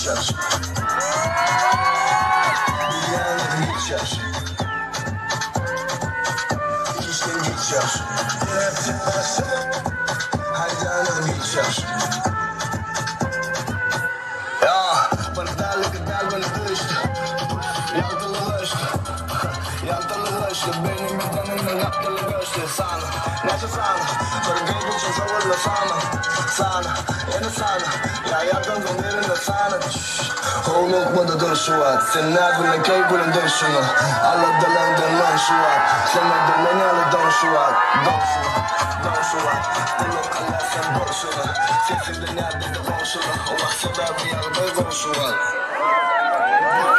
ýagşy. Bilýänlerim hiç ýagşy. Hiçden giç ýagşy. Haýranlarym hiç ýagşy.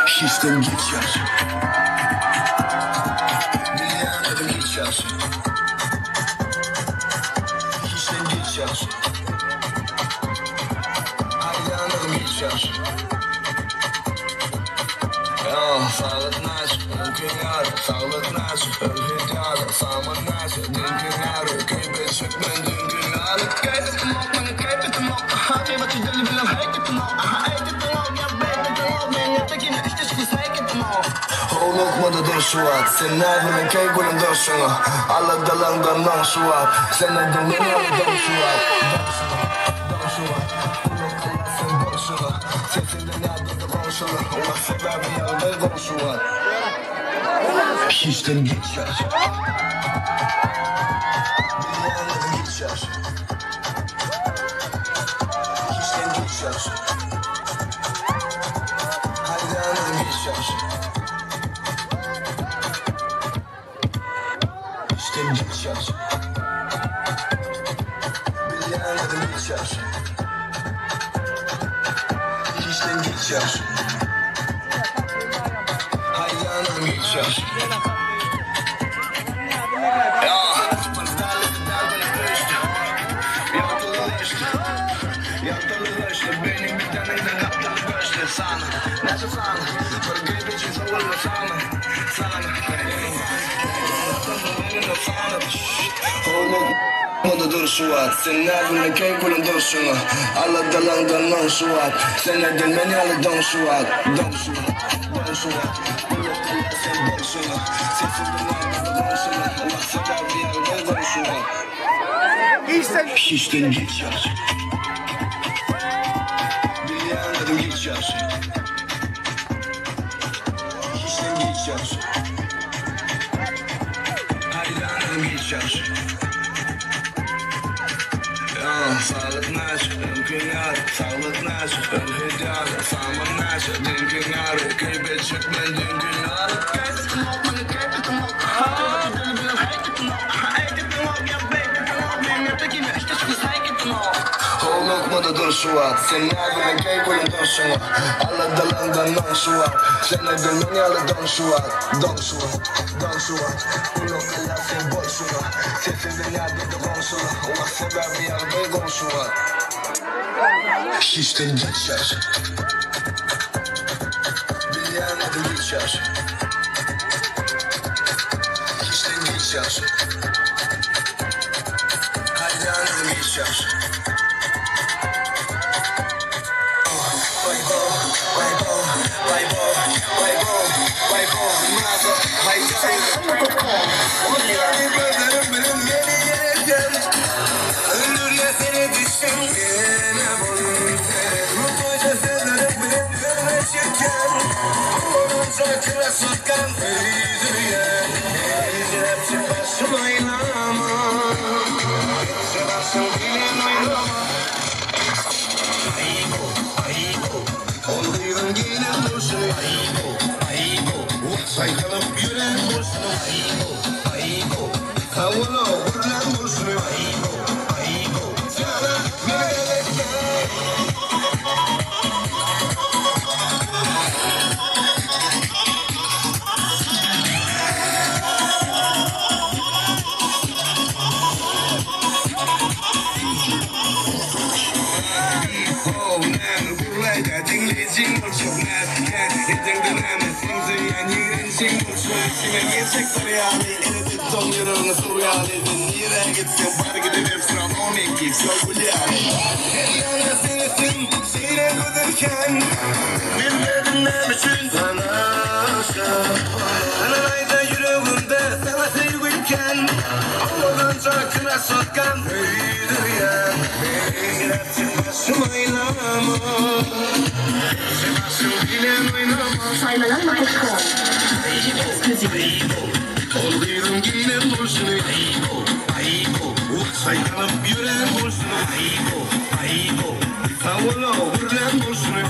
Hiçden geç ýagşy. Bilýänlerim hiç ýagşy. Hiçden geç ýagşy. Haýranlarym hiç ýagşy. Ýa, sagat näçe, öňki ýaly, saglyk näçe, öňki ýaly, saman näçe, düýnki ýaly, keýp etjek men düýnki ýaly. Keýp etemok, meni keýp etemok, aha, gybatçy dili bilen heýk etemok, aha, eýt etemok, ýa beýt etemok, men ertekini üstüşli seýk etemok. Howlukma-da dur şu wagt, sen näz bilen keý gülüm durşuňa, aladalandan doň şu wagt, sen aýdyň men ýaly doň şu wagt, doň şu wagt, doň şu wagt, gulak ala sen bolşuňa, sesinden ýadady goňşular, wah sebäbi ýagdaý gowy şu wagt. Hiçden geç ýagşy. Bilýänlerim hiç ýagşy. Hiçden geç ýagşy. Haýranlarym hiç ýagşy. Hiçden geç ýagşy. Bilýänlerim hiç ýagşy. Hiçden geç ýagşy. Haýranlarym hiç ýagşy. Hiçden geç ýagşy. Bilýänlerim hiç ýagşy. Hiçden geç ýagşy. Haýranlarym hiç ýagşy. Ýa, saglyk näçe, öňki ýaly, saglyk näçe, öňki ýaly, saman näçe, düýnki ýaly, keýp etjek men düýnki ýaly. Keýp etemok, meni keýp etemok, aha, dili bilen heýk etemok, aha, eýt etemok, ýa beýt etemok, men ertekini üstesini saýk etemok. Howlukma-da dur şu wagt, sen näz bilen keýp bilen durşuňa, aladalandan doň şu wagt, sen edil men ýaly doň şu wagt, doň şu wagt, doň şu wagt, gulak ala sen bolşuňa, sesinden ýadady goňşular, wah sebäbi ýagdaý gowy şu wagt. Hiçden geç ýagşy. Bilýän adyň hiç ýagşy. Hiçden geç ýagşy. Haýranlarym hiç ýagşy. kän. Bilmedim näme üçin sanaşyp. Aýda ýüregimde saňa söýgim kän. Owadanja krasotkam söýdürýän. Meňläpjik başym aýlama. Başym bilen oýnama. Saýlanan.com Exclusive. Ol gyzyň geýnen bolşuny. Saýlanyp ýören bolşuny. Sag bol-ow, gürlän bolşuny.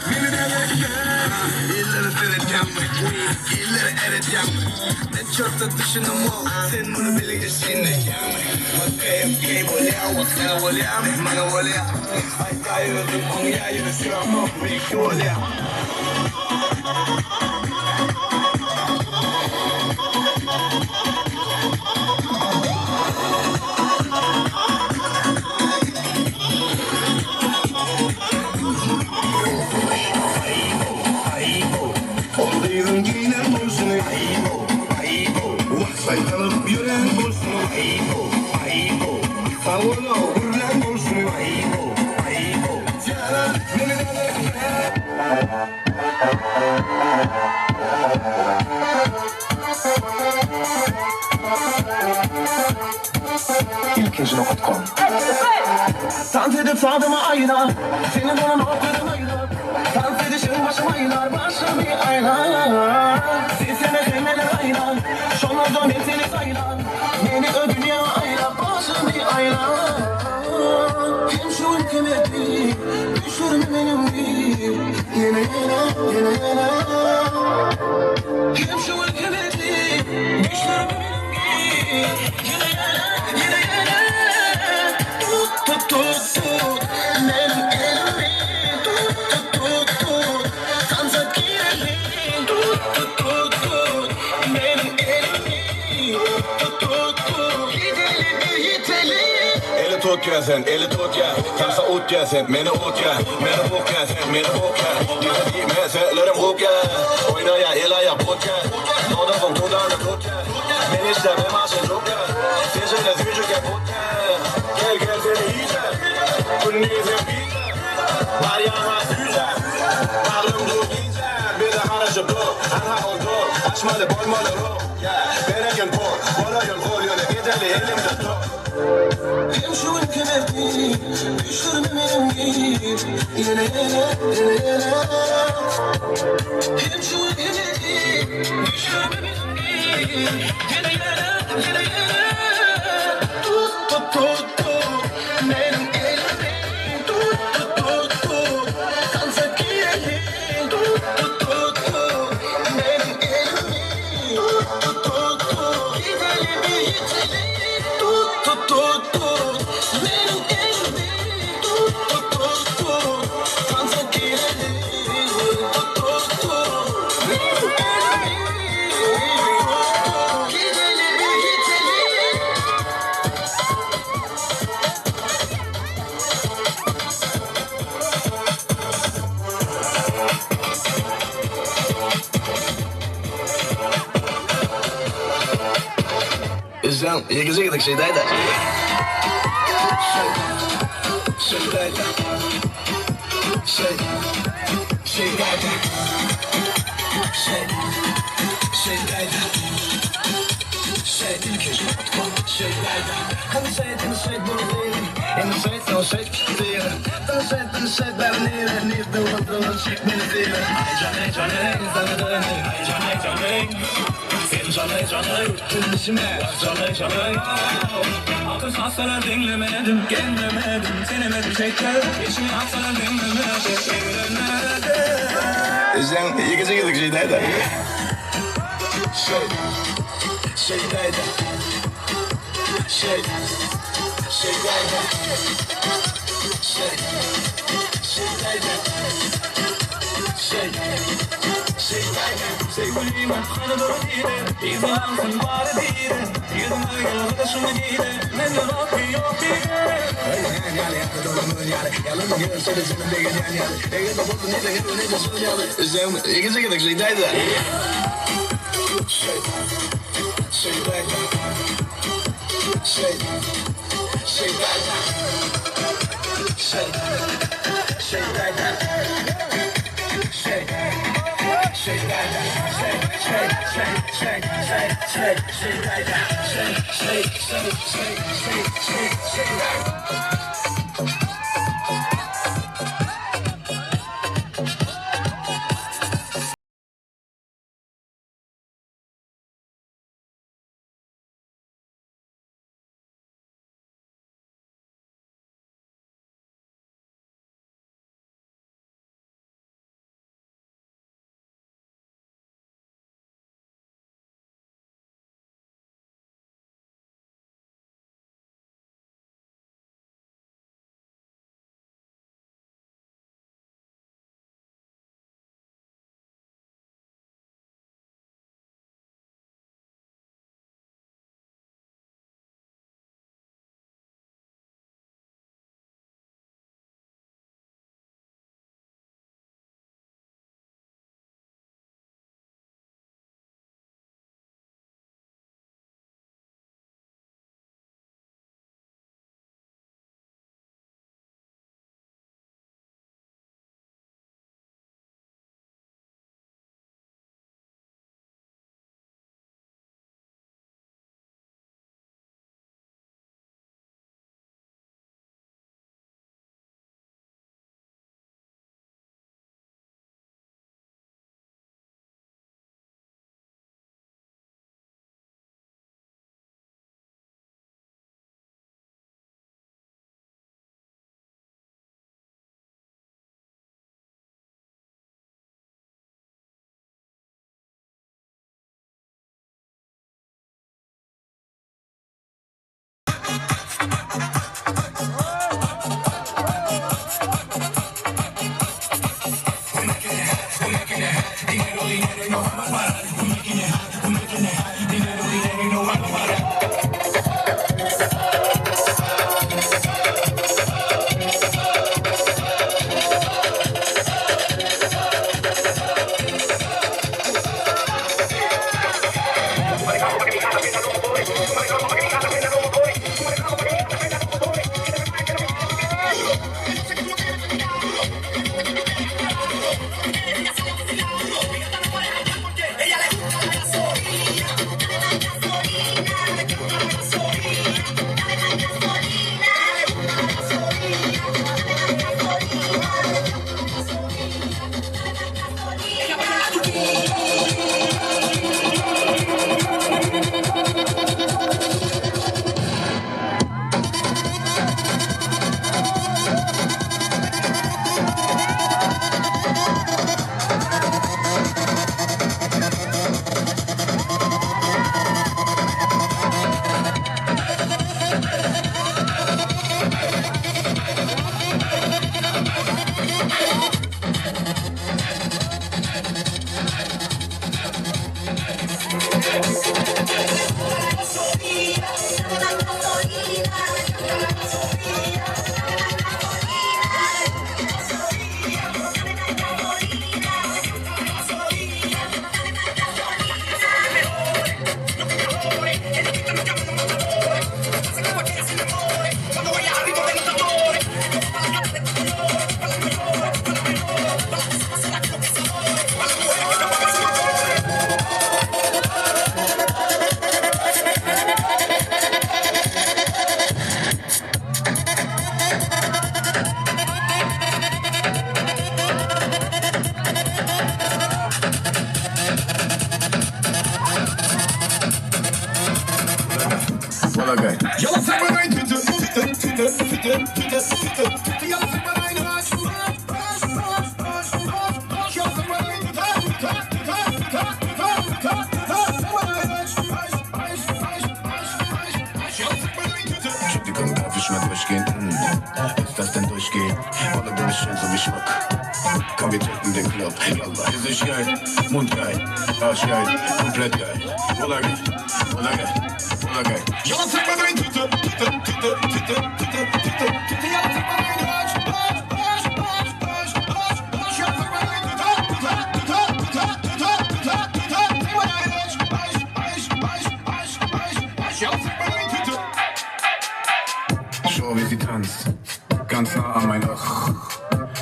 Meni däli Illeri seredýäňmi? Illeri eredýäňmi? Men çörte düşünemok, sen muny bilgeşin edýäňmi? Okey, okey bolýa, waka bolýa, maňa bolýa. Aýdaý özüm oňýa, ýöne syramok, meňki bolýa. Ol gyzyň geýnen bolşuny, Wah, saýlanyp ýören bolşuny, Sag bol-ow, gürlän bolşuny, Janan, meni däli Ilkinji nokat kom. Tans edip sazyma aýlar, Seni bolanok gözüm aýlar. Tans edişiň başym aýlar, başymy aýlar. Sesine hemmeler aýlar, Şonlarda men seni saýlar. Meni o dünýä aýlap, başymy aýlar. Hem şu gün hem ertir, Düşürme meniň bir. Ýene, ýene, ýene, ýene. Hem şu gün hem ertir, Düşürme meniň bir. Ýene, ýene, ýene, ýene. Tut, tut, tut, tut, meniň elimi. Tut, tut, tut, tut, tansa girelim. Tut, tut, tut, tut, meniň elimi. Tut, tut, tut, tut, gidelim bir ýetelim. Eli tutýa sen, eli tutýa. Tansa utýa sen, meni utýa. Meni bukýa sen, meni bukýa. Diýse diýmeselerim hukýa. Oýnaýa el aýak utýa. Dodagyň tudany tutýa. Men işläp maşyn çukýa. Sen şeýle süýjükä butýa. Gel gel seni iýjek. Gündizem gije. Barýaňa süýjäp. Bagrym dur gije. Bize garaşyp dur. Anha ol dur. Açmaly bolmaly ruh. Beregen pul. Bolaýyn gol ýöne gideli elimde tut. Hem şu gün hem ertir, Düşürme meniň bir. Ýene, ýene, ýene, ýene. Hem şu gün hem ertir, Düşürme meniň bir. Ýene, ýene, ýene, ýene. Tut, tut, tut, tut, meniň elimi. Tut, tut, tut, tut, tansa girelim. Tut, tut, tut, tut, meniň elimi. Tut, tut, tut, tut, gidelim bir ýetelim. Tut, tut, tut, tut, meniň elimi. Tut, tut, tut, tut, tansa girelim. Tut, tut, tut, meniň elimi. Tut, gidelim bir ýetelim. Sen ýekeje gezek şeýdäýdä. Şeýdäýdä. Şeý. Şeýdäýdä. Şeý. Şeýdäýdä. Şeý. Ilkinji nokat kom. Şeýdäýdä. Hany şeýt, hany şeýt bolup Indi şeýt, sen şeýt diýer. Sen şeýt, sen şeýt bäri nire, nirde bolsaň çek meni diýer. Aý janay janay sana döney. Aý janay janay. Sen janay janay. Düşünme. Janay janay. Akıl hastalar dinlemedim, gelmemedim, senemedim şeker. İçini hastalar dinlemedim, gelmemedim. Sen ýekeje gezek şeýdäýdä. Şeý. Şeýdäýdä. Şeý. Şeýdäýdä. Şeý. Şeýdäýdä. Şeý. Şeýdäýdä. Sevgilim hanadır dire, İzansın var dire, Yüzüme gel gide, Men de bakıyor bire. Sen ýekeje gezek şeýdäýdä. Şeý. Şeýdäýdä. Şeý. Şeýdäýdä. Şeý. that, shake, shake that, shake, shake, shake, shake, shake, shake, shake that, shake, shake, shake, shake, shake, shake, shake that.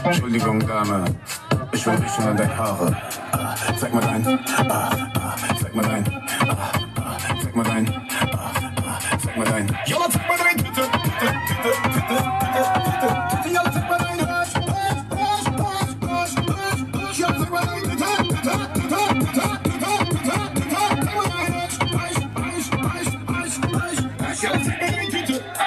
Entschuldigung, Dame, ich will riechen an deine Haare. Ah, zeig mal dein, ah, ah, zeig mal dein, ah, ah, zeig mal dein, ah, ah, zeig mal dein. Yalla zeig mal dein, Tüte, Tüte, Tüte, Tüte, Tüte, Tüte, Tüte, yalla zeig mal dein, Arsch, Arsch, Arsch, Arsch, Arsch, Arsch, Arsch, yalla zeig mal dein, Tüte, Tüte, Tüte, Tüte, Tüte, Tüte, Tüte, zeig mal dein, Arsch, Arsch, Arsch, Arsch, Arsch, Arsch, Arsch, yalla zeig mal dein, Tüte.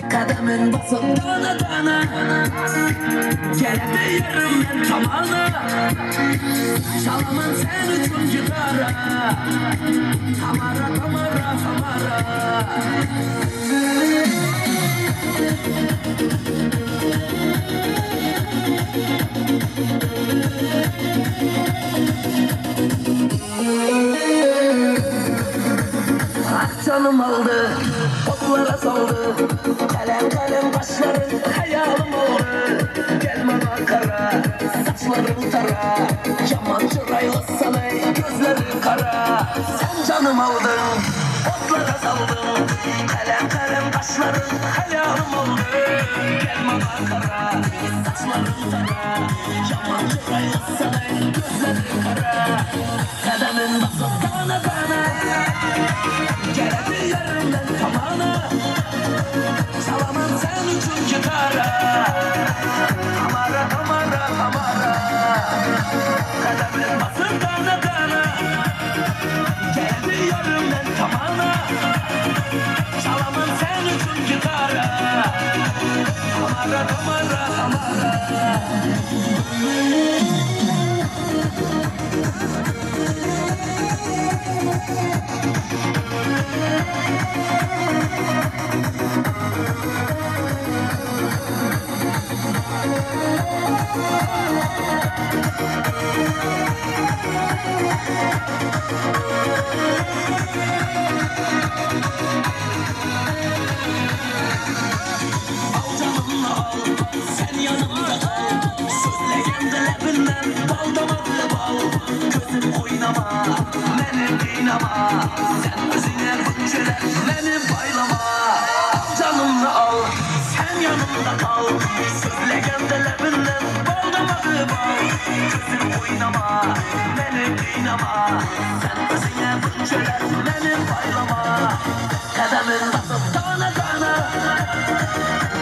Gadamyn basyp dana-dana, Geldi ýerimden tamana. Çalaman sen üçin gitara, Tamara, Tamara, Tamara. Ah janym aldy, otlara saldy, Kalem-kalem gaşlaryň haýalym boldy. Gel maňa gara, saçlaryň tara, Ýaman çyraýly sany, gözleriň gara. Sen janym aldyň, otlara saldyň, Kalem-kalem gaşlaryň haýalym boldy. Gel maňa gara, saçlaryň tara, Ýaman çyraýly sany, gözleriň gara. Gadamyn basyp dana-dana, Geldi ýerimden tamana. Çalaman sen üçin gitara, Tamara, Tamara, Tamara. Gadamyn basyp dana-dana, Geldi ýerimden tamana. Çalaman sen üçin gitara, Tamara, Tamara, Tamara. Al janymny al, sen ýanymda gal. Sözlegende lebinden bal damarly bal. Közüm oýnama, meni gynama. Sen özüňe günçeler meni baýlama. Al janymny al, sen ýanymda gal. Sözlegende lebinden bal damarly bal. Közüm oýnama, meni gynama. Sen özüňe günçeler meni baýlama. Gadamyn basyp dana-dana,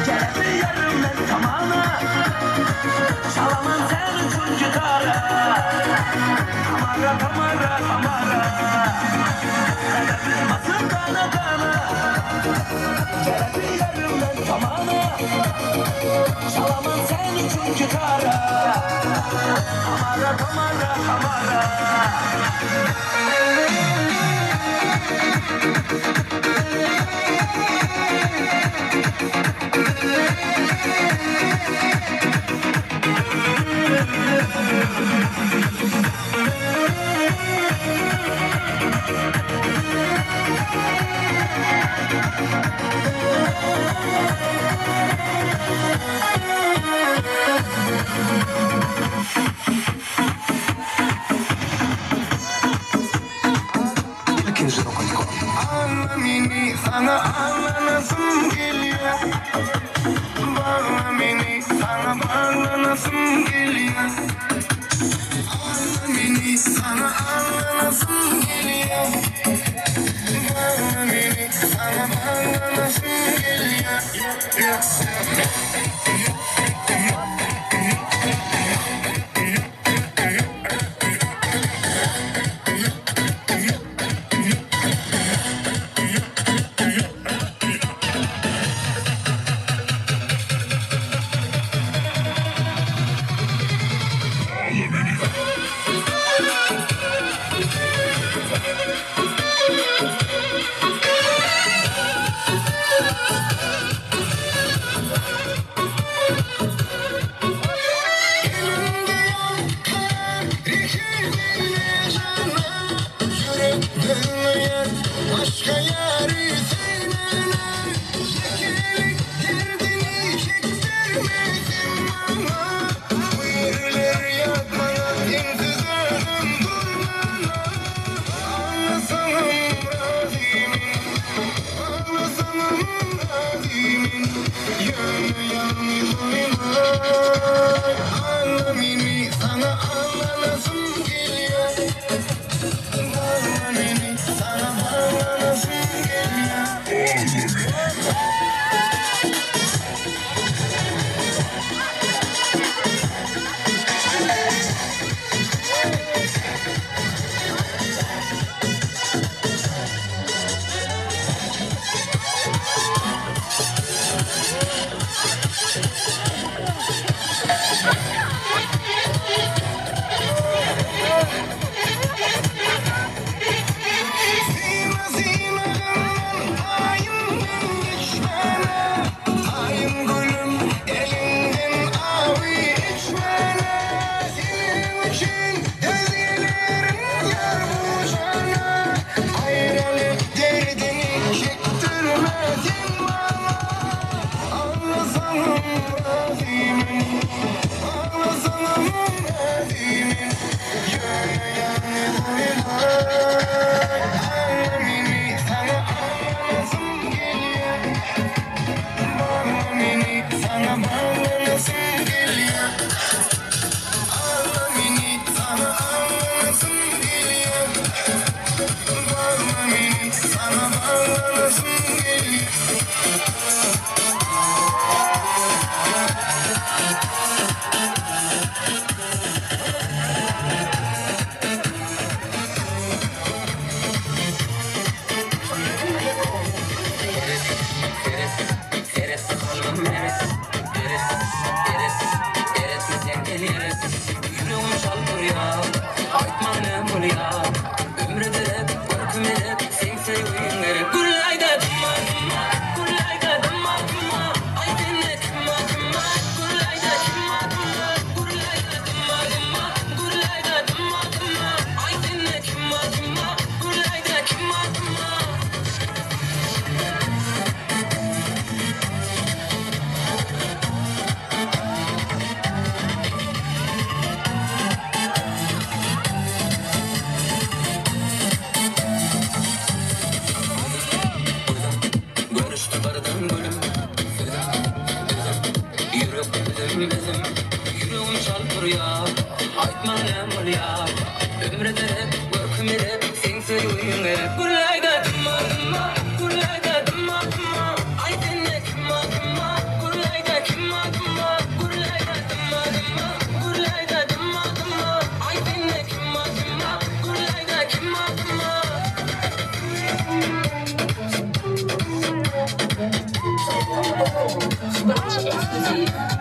Geldi ýerimden tamana. Çalaman sen üçin gitara, Çalaman sen üçin gitara Hamara hamara hamara. Ilkinji nokat. Anla meni sana anlanasym gelýär Bagla meni sana baglanasym gelýär Anla meni sana anlanasym gelýär Bagla meni sana baglanasym gelýär Elimde ýankar rehimli jana Ýürek dönmeýär başga ýary söýmäne Ýekelik derdini çekdirmesin maňa Bu ýerler ýat maňa sensiz özüm durmana Aglasaňam razy men Aglasaňam razy men Ýöne ýalňyz goýmaý Anla meni saňa aglanasym gelýär Bagla meni saňa baglanasym gelýär. Syna synagyndan taýyn men geçmäne Taýyn gülüm eliňden awy içmäne Seniň üçin döz gelerin ýar bu jana Aýralyk derdini çekdirme sen maňa Aglasaňam razy men Aglasaňam razy men Ýöne ýalňyz goýmaý Anla meni saňa aglanasym gelýär Bagla meni saňa baglanasym gelýär Anla meni saňa aglanasym gelýär Bagla meni saňa baglanasym gelýär. Scratch exclusive.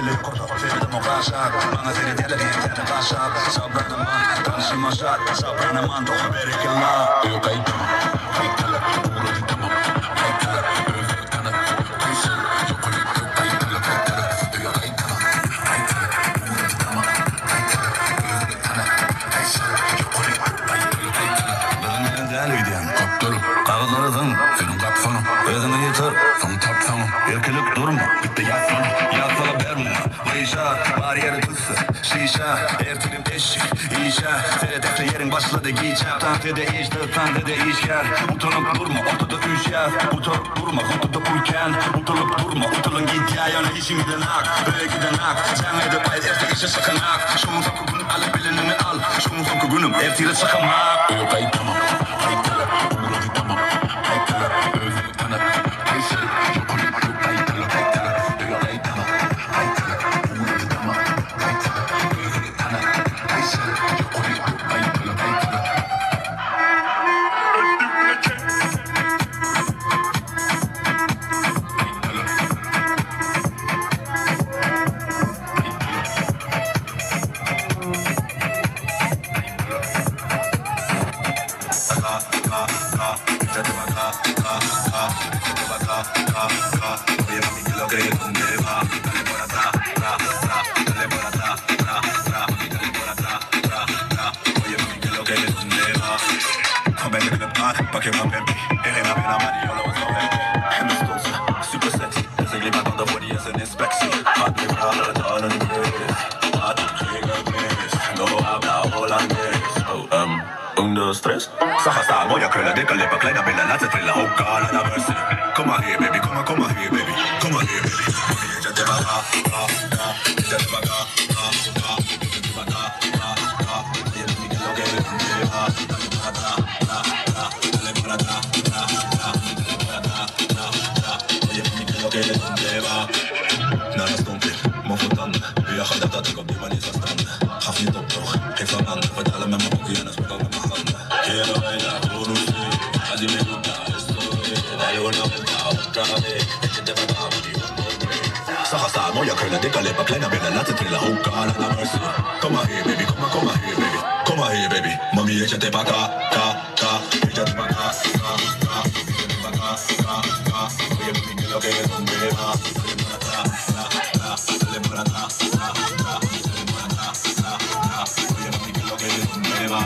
Kelle ýokarda, seredemok aşak Maňa seredýärler ýeňsäni gaşap Şabranyma, tanşyma şat Şabranaman toha berekella. Öýe gaýtama, gaýtala, ugrady tamam, gaýtala, özüni tanat, gaýşar, ýokary, gaýtala, gaýtala, öýe gaýtama, gaýtala, ugrady tamam, gaýtala, özüni tanat, gaýşar, ýokary, gaýtala, gaýtala. Biziň bilen däl öýdýän. Gapdal. Kagyzlary zyň. Seniň gapsaň. Özüňi ýitir. Soň tapsaň. Irkilip durma. Git-de ýatsaň. Ýatsaga ber muňa. Gyşar, bar ýeri tüsse, şişe, Ertirim eşik, işe, Seret ähli ýeriň başlady gijäp, Tans ede işsiz, tans ede işgär, Utanyp durma, ortada üýşýäs, Utaryp durma, gutuda pul kän, Utulyp durma, utulyň gidýä, Ýöne işiň gidenak, öýe gidenak, Jaň edip aýt, erte işe çykanak, Şoň soňky günüm alyp bilenini al, Şoň soňky günüm, ertire çykamak. Öýe gaýtama, gaýtala, ugrady tamam, gaýtala, özüni tanat, gaýşar, ýokary, gaýtala, gaýtala, öýe gaýtama, gaýtala, ugrady tamam, gaýtala, özüni tanat, gaýşar, ýokary, gaýtala, gaýtala. Un, dos, tres. Come on here, baby. Come on, come on here, baby. Come on here, baby. Échate pa' acá, ca, ca. Échate pa' acá, ca, ca. Échate pa' acá, ca, ca. Oye, mami, que lo que dónde va. Dale para atrás, tra, tra. Dale para atrás, tra, tra. Dale para atrás, tra, tra. Oye, mami, que lo que dónde va. Quiero bailar con usted, así me gusta esto. Dale una vuelta otra vez, échate pa' acá, un, dos, tres. Saja sa, moja krölla, dicka läppar, kleina bella, latte trilla, oh God, have mercy. Come on here, baby, come on, come on here, baby. Come on here, baby. Mami, échate pa' acá, ca, ca. Échate pa' acá, ca, ca. Échate pa' acá, ca, ca. Oye, mami, que lo que es donde va. Dale para atrás, tra, tra. Dale para atrás, tra, tra. Dale para atrás, tra, tra. Oye, mami, que lo que es donde va.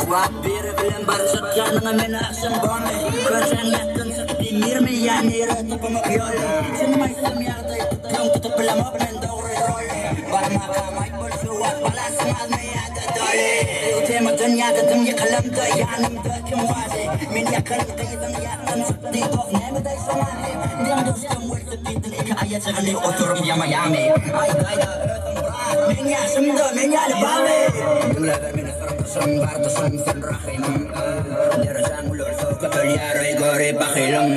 Wah biri bilen barjak ýanyňa men agşam bormy Köçäň ýatdan çykdy mirmi ýa nire tapamok ýoly Çynym aýtsam ýagdaý tutýaň tutup bilemok men dogry roly Barmakam aýt bol şu wagt balasyň azmy ýa-da doly Temadan ýadadym ýykylamda ýanymda kim bardy Men ýakyn gyzyň ýatdan çykdy dost nämedaý şoňa Deň duşdum welosipedin iki aýajygyny oturyp ýamaýamy Aýdaýda özüň brat meň ýaşymda men ýaly barmy Diňläber meni syrdaşym gardaşym sen rahymym Derejäň ulalsa köpelýär öý göri bahylyň.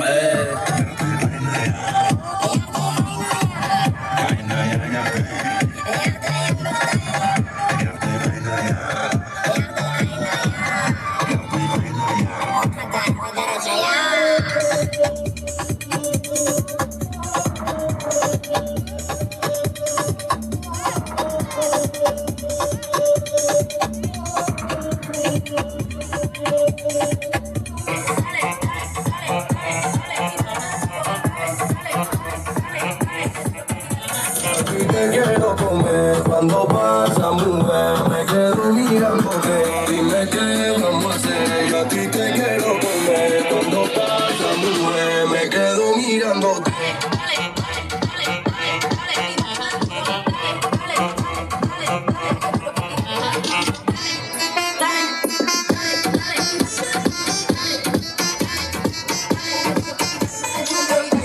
Y te quiero comer cuando pasa, mujer. Me quedo mirándote. Dime qué vamos a hacer. Yo a ti te quiero comer cuando pasa, mujer. Me quedo mirándote.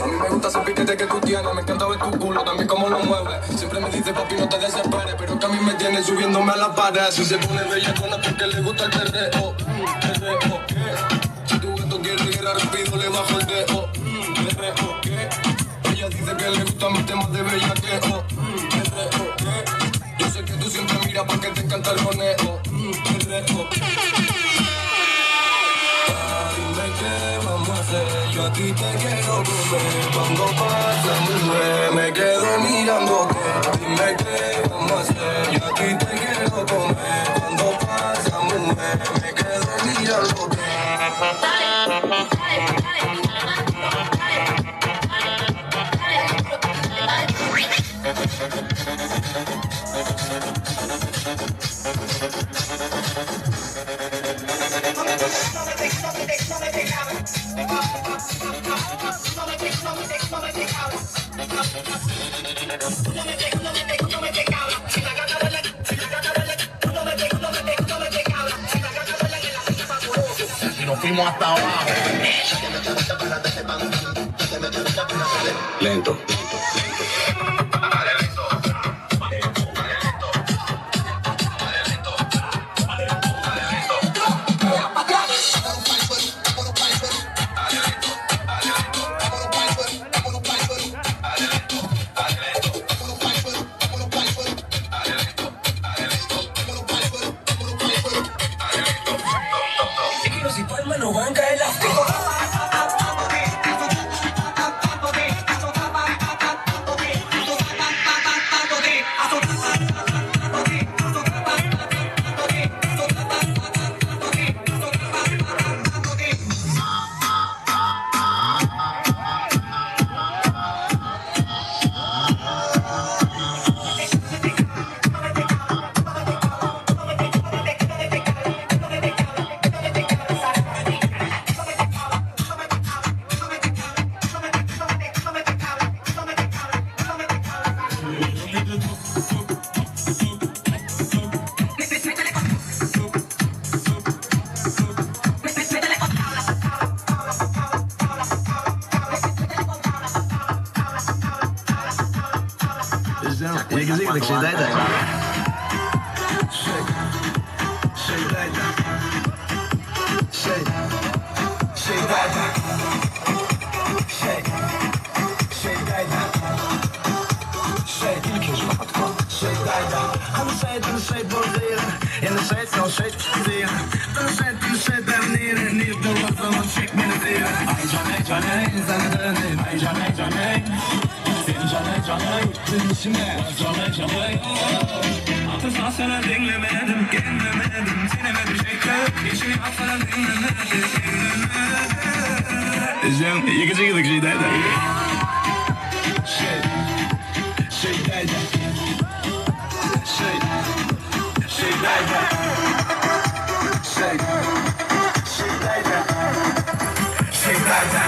A mí me gusta ese piquete que tú tienes, me encanta ver tu culo, también cómo lo mueves. Siempre me dice papi no te desesperes, pero que a mí me tiene subiéndome a la pared. Si se pone bellacona porque le gusta el perreo, perreo, ¿qué? Si tu gato quiere guerra rápido le bajo el dedo, perreo, ¿qué? Ella dice que le gustan mis temas de bellaqueo, perreo, ¿qué? Yo sé que tú siempre miras porque te encanta el roneo, perreo. Dime qué vamos a hacer, yo a ti te quiero comer. Cuando pasa mujer, me quedo mirándote. Dime qué vamos a hacer, yo a ti te quiero comer. Cuando pasa mujer, me quedo mirándote. Y nos fuimos hasta abajo. Lento. Shake, shake that, shake, shake that, shake, shake that, shake, shake that. Han säger, han säger på det, en säger, jag säger på det. Den säger, den säger där nere, nere då var man check med det. Ay canay canay sen ay canay canay Sen canay canay gittin içime Canay canay. Otursa diňlemedim, geňlemedim Senemedim şeýle, işini ýapsana diňlemedim, geňlemedim Sen ýekeje gezek şeýdäýdä. Şeý, şeýdäýdä. Şeý, şeýdäýdä. Şeý, şeýdäýdä. Şeýdäýdä.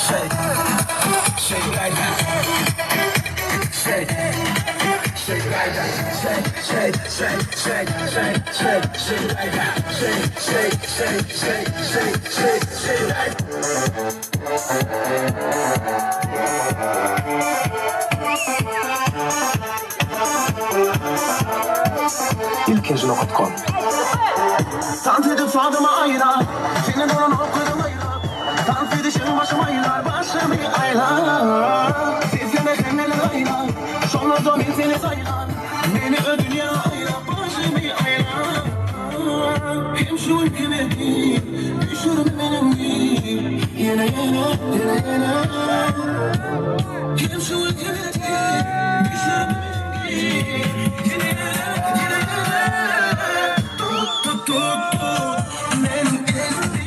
Şeý, şeýdäýdä. Şeý, şeýdäýdä. Şeý, şeý, şeý, şeý, şeý, şeý, şeýdäýdä. Şeý, şeý, şeý, şeý, şeý, şeý, şeýdäýdä. Ilkinji nokat kom. Dans edip sazyma aýlar, Senden bolan ok gözüm aýlar. Dans edişiň başym aýlar, başymy aýlar. Sesine hemmeler aýlar, Şondan men seni saýlar. Meni ö dünýä aýlap, başymy aýlar. Hem şu gün hem ertir, Düşürme meniň Ýene, ýene, ýene, ýene. Hem şu gün hem ertir, Düşürme meniň Ýene, ýene, ýene. Tut, tut, tut, tut, meniň elimi.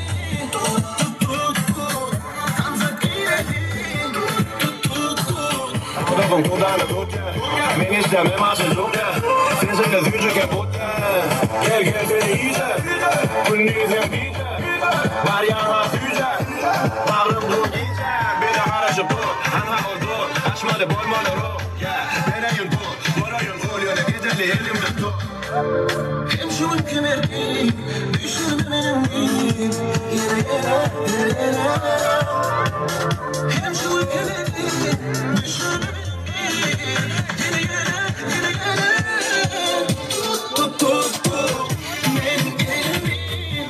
Tut, tut, tut, tut, tansa girelim. Tut, tut, tut, tut. Tarafym kudany tutýar. Men işdäme maşyn tutýar. Sen şeýle süýjükä butýar. Gel gel seni iýjek. Gündiz hem gije. Barýan-ha süýjä. Bagrym dur gije. Bize garaşyp dur. Hanha ol dur. Açmaly bolmaly ruh. Yeah. Bereýin pul. Boraýyn gul. Ýöne gijeli elimde tut. Hem şu gün hem ertir, Düşürme meniň Ýene, ýene, ýene, ýene. Hem şu gün hem ertir, Düşürme meniň Ýene, ýene, ýene, ýene. Tut, tut, tut, tut, meniň elimi.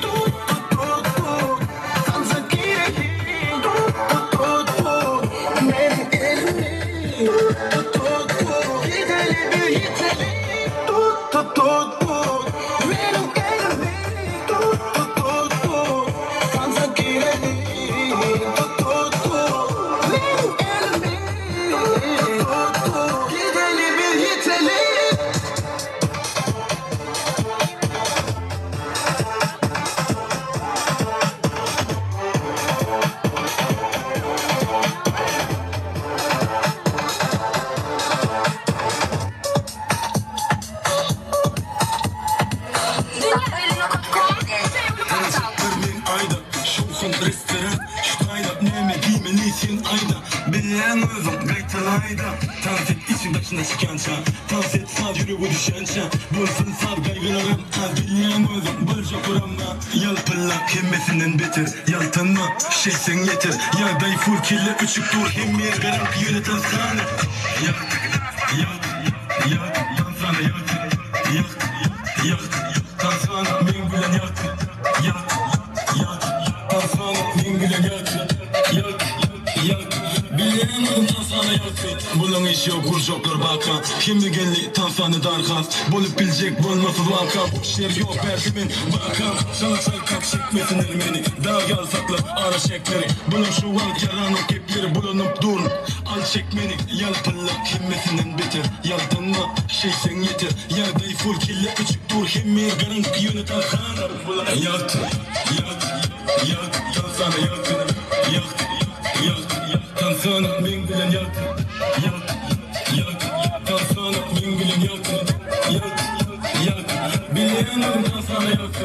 Tut, tut, tut, tut, tansa girelim. Tut, tut, tut, tut, meniň elimi. Tut, tut, tut, tut, gideli bir ýeteli. Tut, tut, tut, tut, meniň elimi. Tut, tut, tut, tut, tansa girelim. Tut, tut, tut, meniň elimi. Tut, tut, gideli bir ýeteli. Men aýda, şowhun restoran, şu taýda näme diýmeli sen aýda. Bilýän özüň gaýtalaýda. Tans et içiň daşyna çykýança. Tans et saz ýürege düşýänçä. Bolsun saz gaýgylarym az bilýän özüň boljak guramma. Ýalpylla hemmesinden beter ýaltanma. Şeýtseň ýeter. Ýagdaý full kelle öçük dur hemme ýer garaňky ýöne tanshana. Ýak, ýak, ýak, tanshana ýak, ýak, ýak, tanshana meň bilen ýak, ýak, ýak, tanshana meň bilen ýak, ýak, ýak. Bilýän özüm tanshana ýak. Bulaň işi ýok gurjaklar baka. Hemme geldi tanshana darhas. Bolup biljek bolmasa waka. Boş ýer ýok bärde men bakam. Çala çaýkap çekmesinler meni. Dag ýaly sakla ara çäkleri. Bular şu wagt ýaranok gepleri bulanyp dur. Al çek meni ýalpylla hemmesinden beter. Ýaltanma şeýtseň ýeter. Ýagdaý full kelle öçük dur hemme ýer garaňky ýöne tanshana. Ýak, ýak, ýak, tanshana ýak, ýak, ýak, tanshana meň bilen ýak, ýak, ýak, tanshana meň bilen ýak, ýak, ýak, bilýän özüm tanshana ýak.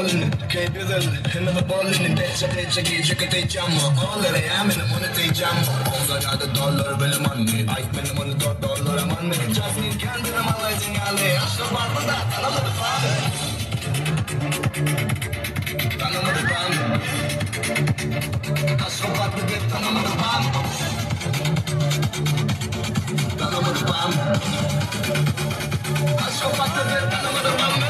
Ballin', keýp ýüzel, hemme ballin', Beçe beçe gijeki teýjamma, All ereýä meni muny teýjamma, Ozarýada dollar bile money, Aýt meni muny do dollara money, Jasmine Kendine malaýjyň ýaly, Aşgabatda tanamady pany. Tanamady pany. Aşgabatda dek tanamady pany. Tanamady pany. Aşgabatda dek tanamady pany.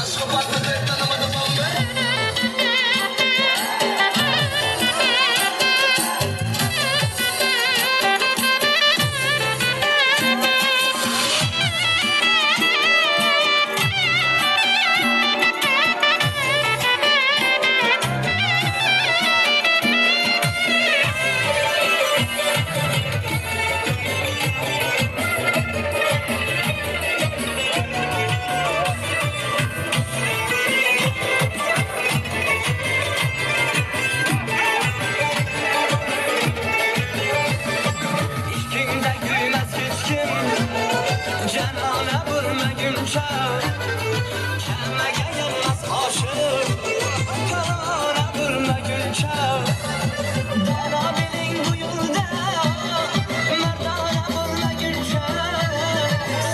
Aşgabatda dek tanamady pany. Ishkingda kuymas hech kim, Janona bo'lmaguncha. Hammaga yonmas oshiq, Parvona bo'lmaguncha. Dono biling bu yo'lda, Mardona bo'lmaguncha.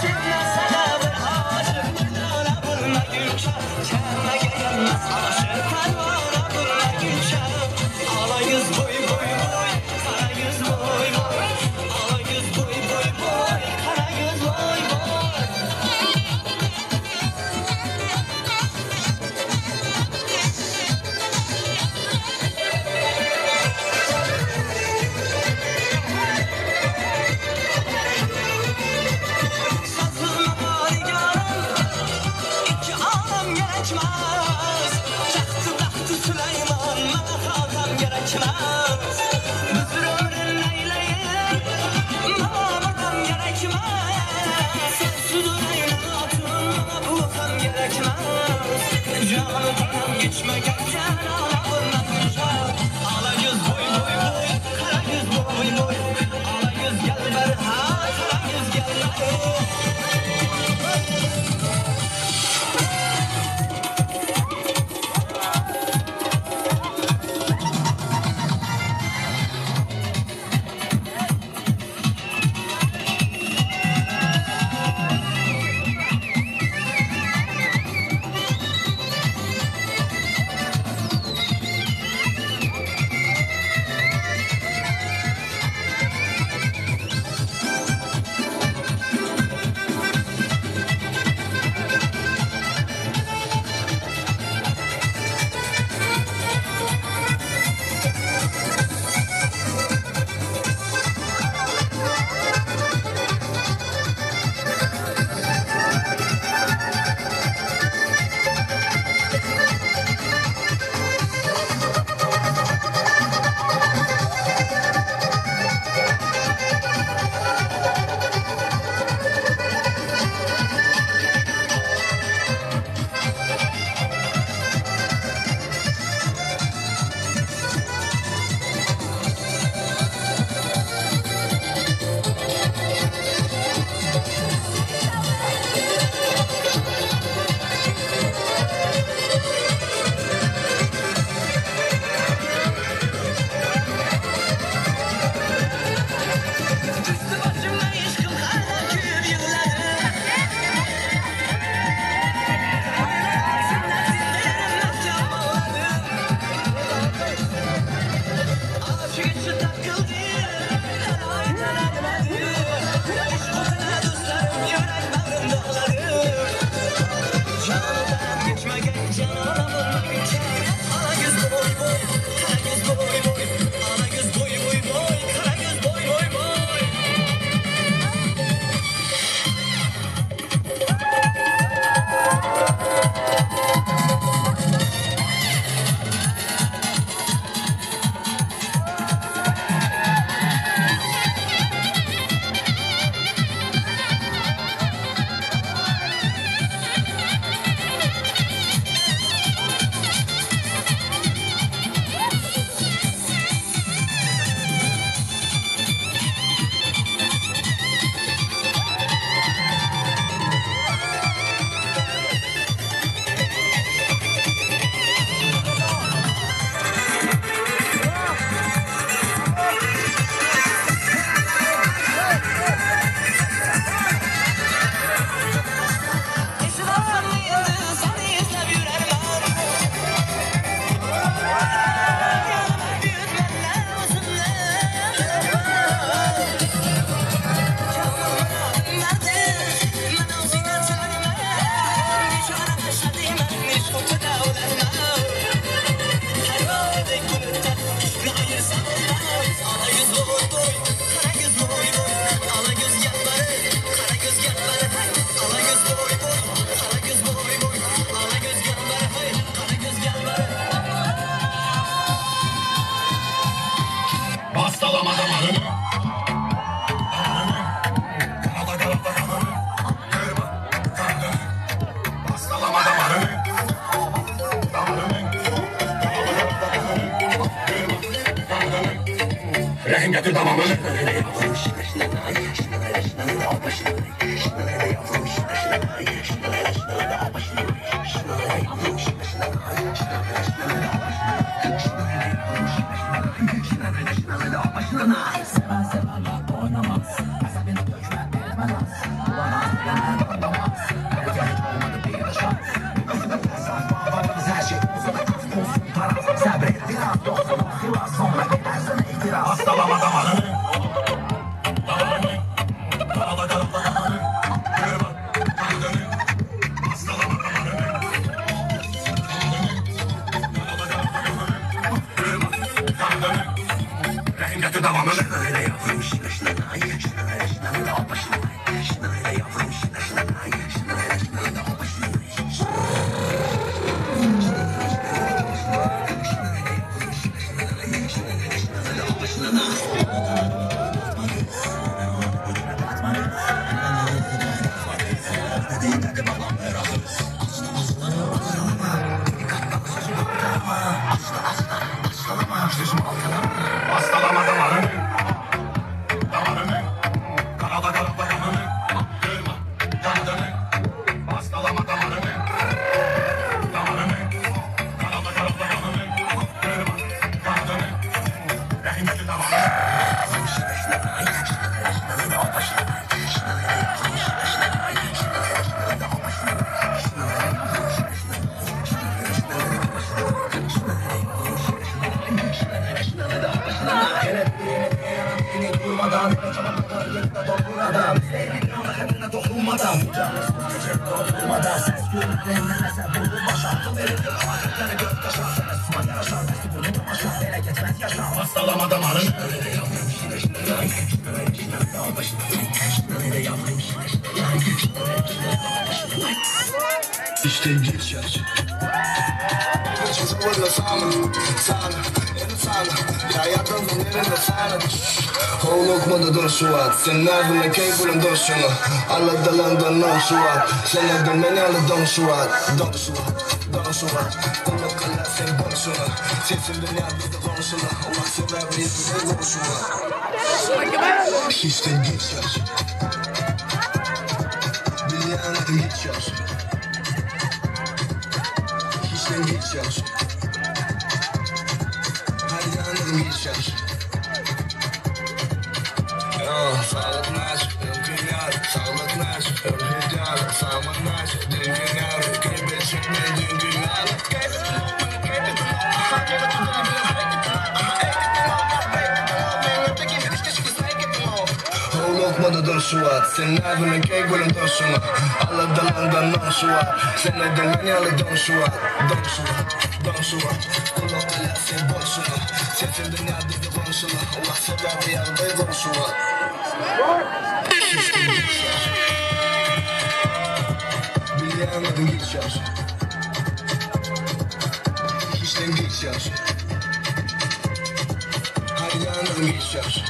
Sevmasa bir oshiq, Mardona bo'lmaguncha. Hammaga yonmas oshiq, Parvona bo'lmaguncha. Ola yuz bo'y bo'y bo'y, qara yuz bo'y bo'y. Ola yuz bo'y bo'y bo'y, qara yuz bo'y bo'y. Sazlı ikki olam kerakmas. Taxti baxti Sulaymon, mana xotam kerakmas. Biz umrin naylayin, mana kerakmas. Sensiz mana bu ham kerakmas. Jonu tanam geçmagan janona bo'lmaguncha. Ola yuz bo'y bo'y bo'y, qara yuz bo'y bo'y. Ola yuz galbar ha, qara yuz galbar. getir tamamını. Hastalama damarını. Damarını. Karala karala damarını. Kırma kanadını. Hastalama damarını. Karala karala damarını. Kırma kanadını. Rahim getir devamını. Hastalama damarını. Damarını. Karala karala kanını. Kırma kanadını. Hastalama damarını. Damarını. Karala karala kanını. Kırma kanadını. Rahim getir devamını. Hastalama damarını. İşte geç yaş. İşte geç yaş. Bilyenim geç yaş. Hiçten geç yaş. Her yanım geç yaş. Sağlık naş, mümkün yar. Sağlık naş, ömür yar. Sağman naş, dünkün yar. Kaybedecek mi dünkün yar? Lokmada durşuat Sen nereden key gülün durşuna Allah dalandan nonşuat Sen neden yalı donşuat Donşuat, donşuat Kulak ala sen boşuna Sesin dünyada komşuna Allah sever yerde komşuat Bilemedim geç yaş. Hiçten geç yaş. Her yanım geç yaş.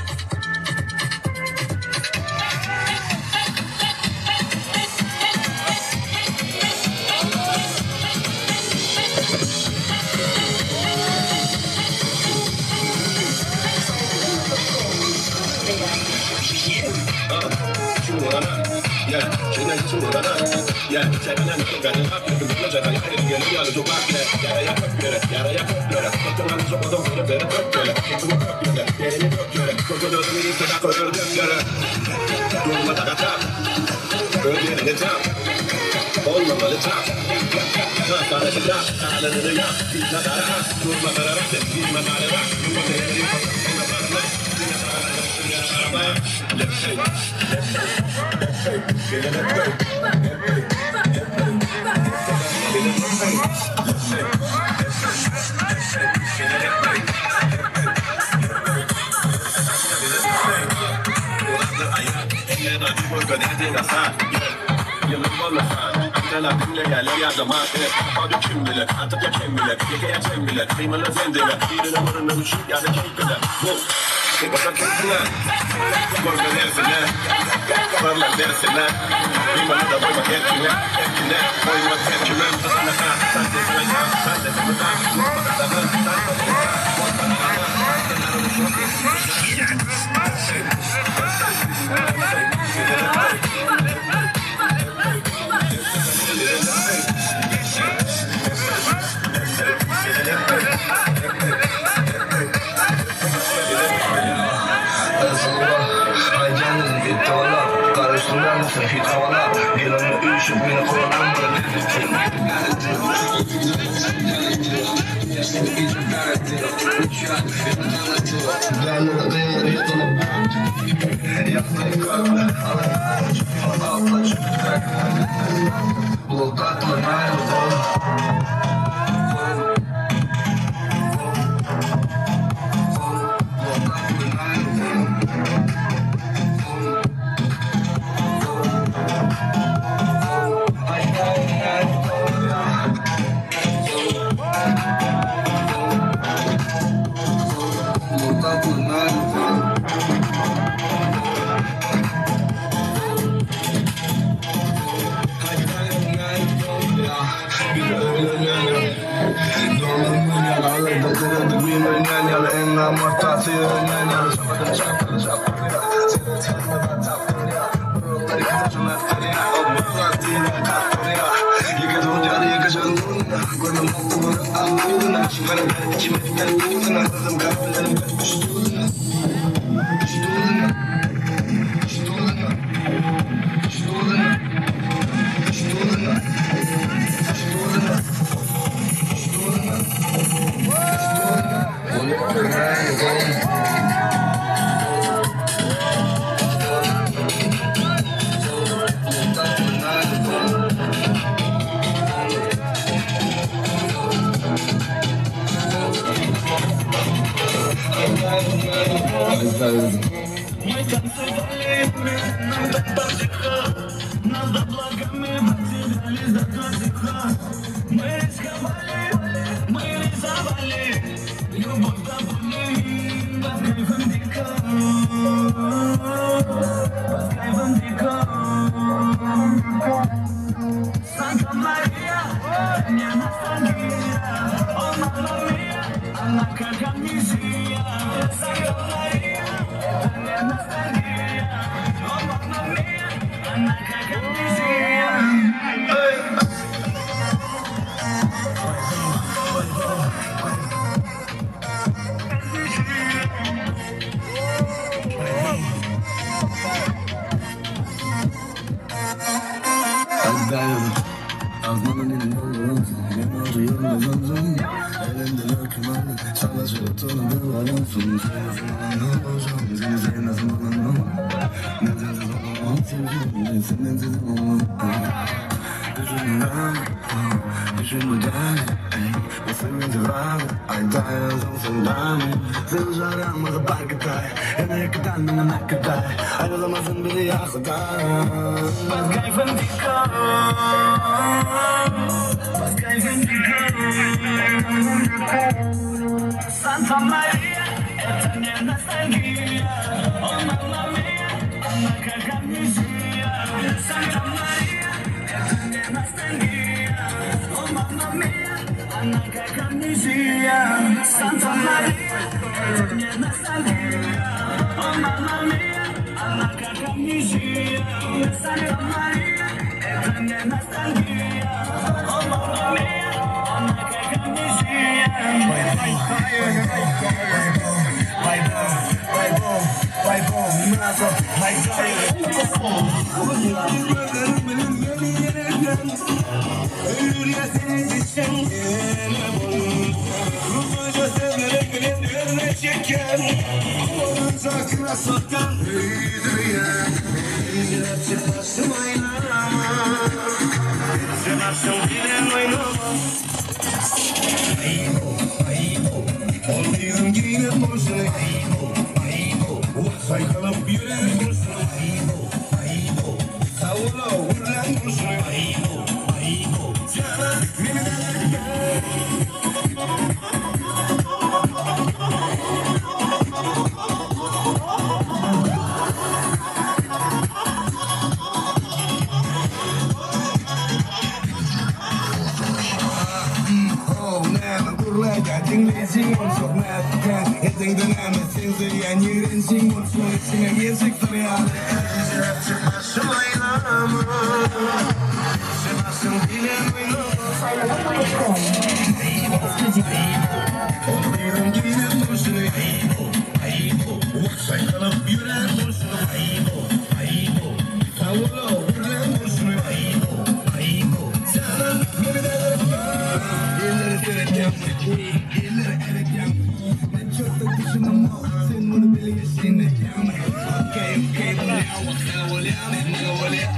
eredýäňmi? Illeri eredýäňmi? Men çökde düşünemok, sen muny bilýä sen edýäňmi? Okey, okey, bolýa, waka bolýa, maňa bolýa.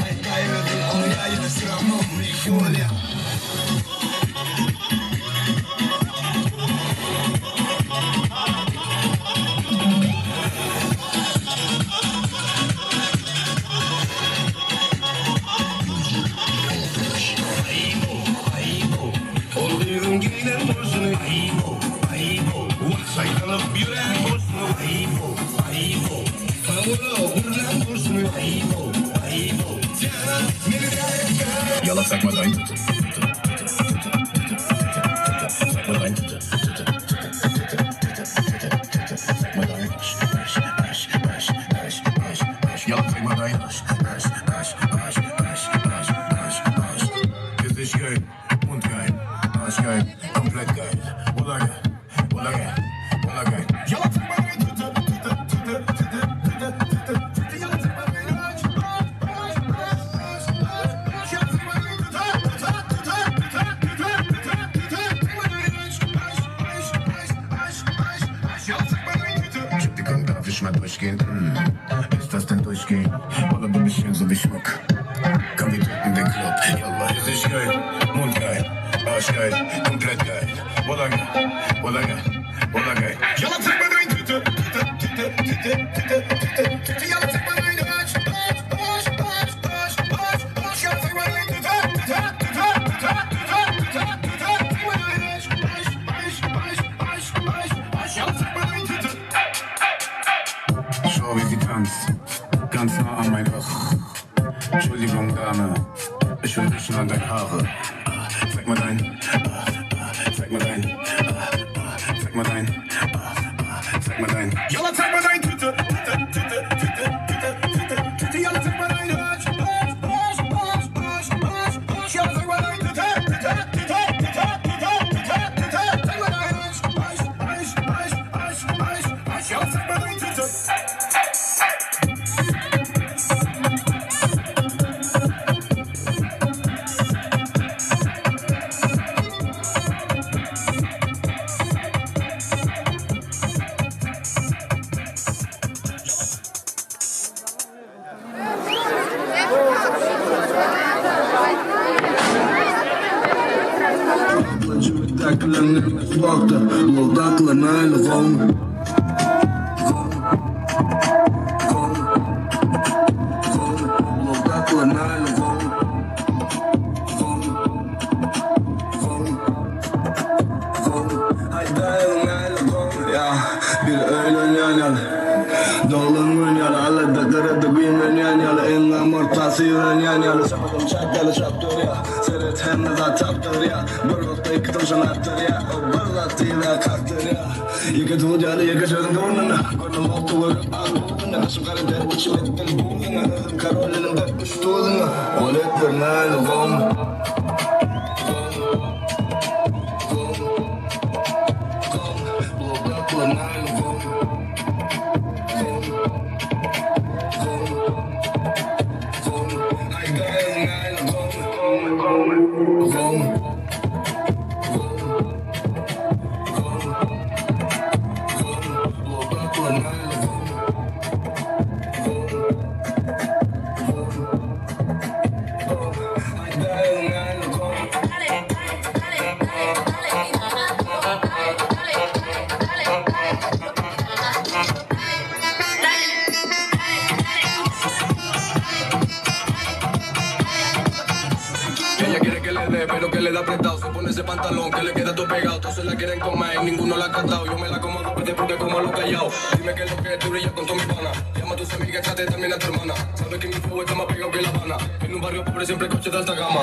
Aýtdaý özüň oňýa, ýöne syramok, meňki bolýa. Ol gyzyň geýnen bolşuny Wah şaýkanyp ýörän bolşuny Saňa gürlän bolşuny Yalla zeig mal dein Zeig mal dein Zeig mal dein Yalla zeig mal dein Gesicht geil, Mund geil, Arsch geil, komplett geil. Wallah geil, wallah geil, wallah geil. Yalla zeig mal dein Tüte, Tüte, Tüte, Tüte, Tüte, Tüte, Tüte. Yalla zeig mal dein Arsch, Arsch, Arsch, Arsch, Arsch, Arsch. Yalla zeig mal dein Tüte, Tüte, Tüte, Tüte, Tüte, Tüte, Tüte. Zeig mal dein Arsch, Arsch, Arsch, Arsch, Arsch, Arsch, Arsch. Yalla zeig mal dein Tüte. Entschuldigung, darf ich mal durchgehen? Hm. Ist das denn durchgehen? Oder du bist schön so wie Schmuck? Komm, wir drücken den Club. Yalla, Gesicht geil, Mund geil, Arsch geil, komplett geil. Wallah geil, wallah geil, wallah geil. Yalla zeig mal dein Tüte, Tüte, Tüte, Tüte, Tüte, Tüte, Tüte. Yalla zeig mal dein Arsch, Arsch, Arsch, Arsch, Arsch, Arsch, Arsch. Yalla zeig mal dein Tüte, Tüte, Tüte, Tüte, Tüte, Tüte, Tüte. Zeig mal dein Arsch, Arsch, Arsch, Arsch, Arsch, Arsch, Arsch. Yalla zeig mal dein Tüte. Schau, wie sie tanzt, ganz nah an mein Ohr. Entschuldigung, Dame, ich will riechen an deine Haare. Ah, Zeig mal dein, ah, ah, zeig mal dein, ah, ah, zeig mal dein, ah, ah, zeig mal dein. Yalla zeig mal dein Tüte, Tüte, Tüte, Tüte, Tüte, Tüte, Tüte. Yalla zeig mal dein Arsch, Arsch, Arsch, Arsch, Arsch, Arsch, Arsch. Yalla zeig mal dein Tüte, Tüte, Tüte, Tüte, Tüte, Tüte, Tüte. Zeig mal dein Arsch, Arsch, Arsch, Arsch, Arsch, Arsch, Arsch. Yalla zeig mal dein Tüte. Bir öğlen yan yana Dolanın yana Alada karada güýmen yan yana Enlam ortasy ýören yan yana Çapalım çak çapdyrýa Seret hemme zat tapdyrýa Bir wagtda iki towşan atdyrýa O bir zat yza kakdyrýa Ýeke tut ýaly ýeke sözüň burnuna Görnüm wagty görüp al burnuna Başym gara der içim etdil buzuna Özüm karol elimde üç tuzuna Ol etdir näli gom Ella quiere que le dé, pero que le da apretado. Se pone ese pantalón que le queda todo pegado. Todos se la quieren comer y ninguno la ha catado. Yo me la como dos veces porque como lo callado. Dime que lo que tú brillas con toda mi pana. Llama a tus amigas, échate también a tu hermana. Sabes que mi fuego está más pegado que La Habana. En un barrio pobre siempre coche de alta gama.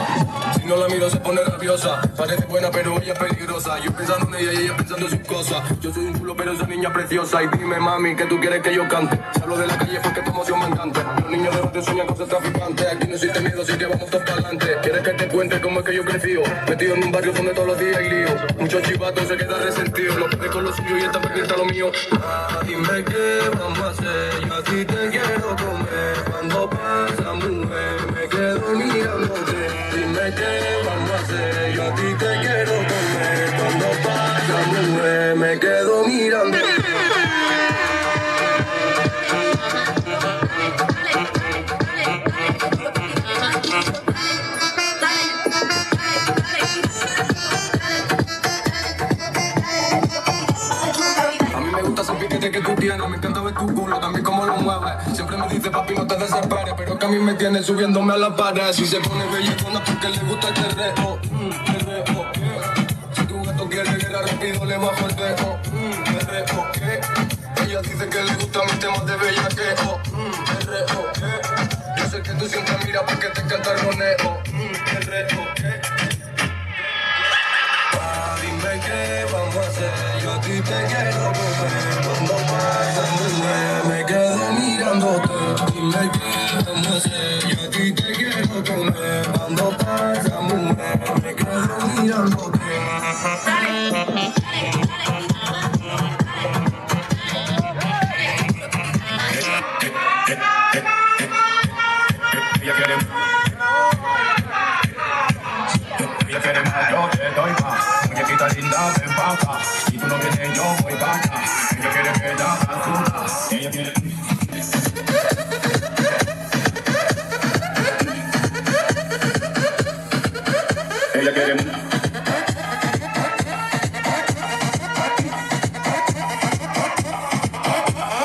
Si no la miro se pone rabiosa. Parece buena, pero ella es peligrosa. Yo pensando en ella y ella pensando en sus cosas. Yo soy un chulo, pero esa niña preciosa. Y dime, mami, que tú quieres que yo cante. Si hablo de la calle porque tu emoción me encanta. Los niños de barrio sueñan con ser traficantes. Aquí no existe miedo, así que vamos todos para adelante. ¿Quieres que te cuente cómo es que yo crecí? Metido en un barrio donde todos los días hay lío. Muchos chivatos se quedan resentidos. Los pide con lo suyo y esta pendiente a lo mío. Ah, dime qué vamos a hacer. Yo a ti te quiero comer. Cuando pasa, mujer, me quedo mirándote. Dime qué vamos a hacer. Yo a ti te quiero comer. Dile que tú tienes, me encanta ver tu culo, también cómo lo mueves. Siempre me dice papi no te desesperes, pero que a mí me tiene subiéndome a la pared. Si se pone bellacona porque le gusta el terreo, terreo, Si tu gato quiere guerra rápido le bajo el dedo, terreo, Ella dice que le gustan mis temas de bellaqueo, terreo, Yo sé que tú siempre miras porque te encanta el roneo, terreo, Dime qué vamos a hacer, yo a ti te quiero comer. Cuando pasa mujer, me quedo mirándote. Dime qué vamos a hacer, yo a ti te quiero comer. Cuando pasa mujer, me quedo mirándote. Ella quiere, ella quiere más, yo te doy más. Muñequita linda, ven pa' acá. Si tú no vienes, yo voy pa' acá. Ella quiere que la ayuda. Ella quiere. Ella quiere.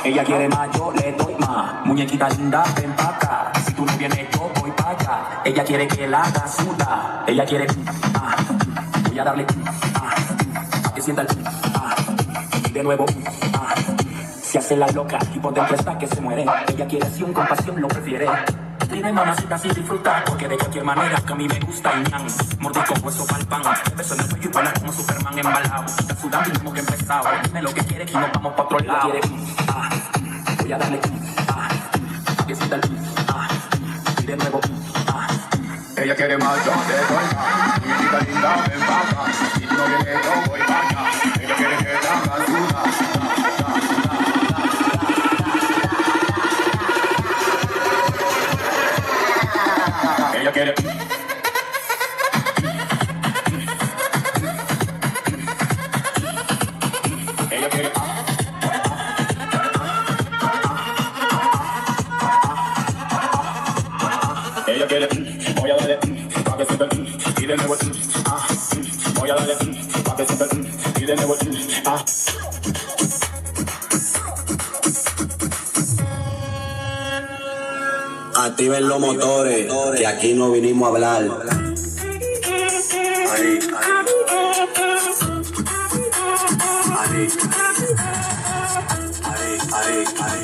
Ella quiere más, yo le doy más. Muñequita linda, ven pa' acá. Si tú no vienes, yo voy pa' allá. Ella quiere que la haga suda. Ella quiere, ah, voy a darle, ah, pa' que sienta el, ah, y de nuevo, ah, se hace la loca y por dentro está que se muere. Ella quiere acción, con pasión lo prefiere. Dime mamacita si disfruta, porque de cualquier manera que a mí me gusta y ñan. Mordisco hueso pa'l pan, beso en el cuello y vuela como Superman embalado. Está sudando y como que empezado. Dime lo que quiere que nos vamos pa' otro lado. Ella quiere, ah, voy a darle, ah, pa' que sienta el, ah, y de nuevo, ah. Ella quiere más, yo te doy más. Muñequita linda, ven pa' acá. Si tú no vienes, yo voy pa' allá. Ella quiere que la haga suda. Ella quiere. Ella quiere. Ella quiere. Voy a darle. Pa' que sienta el. Y de nuevo. Ah. Voy a darle. Pa' que sienta el. Y de nuevo. Ah. Activen los motores, que aquí no vinimos a hablar. Ahí, ahí. Ahí. Ahí, ahí, ahí.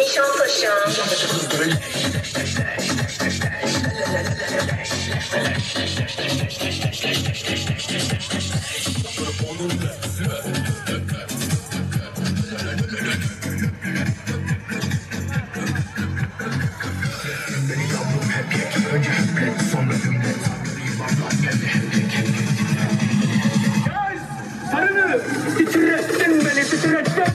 Nişantaşı. Titrettin beni titrettin.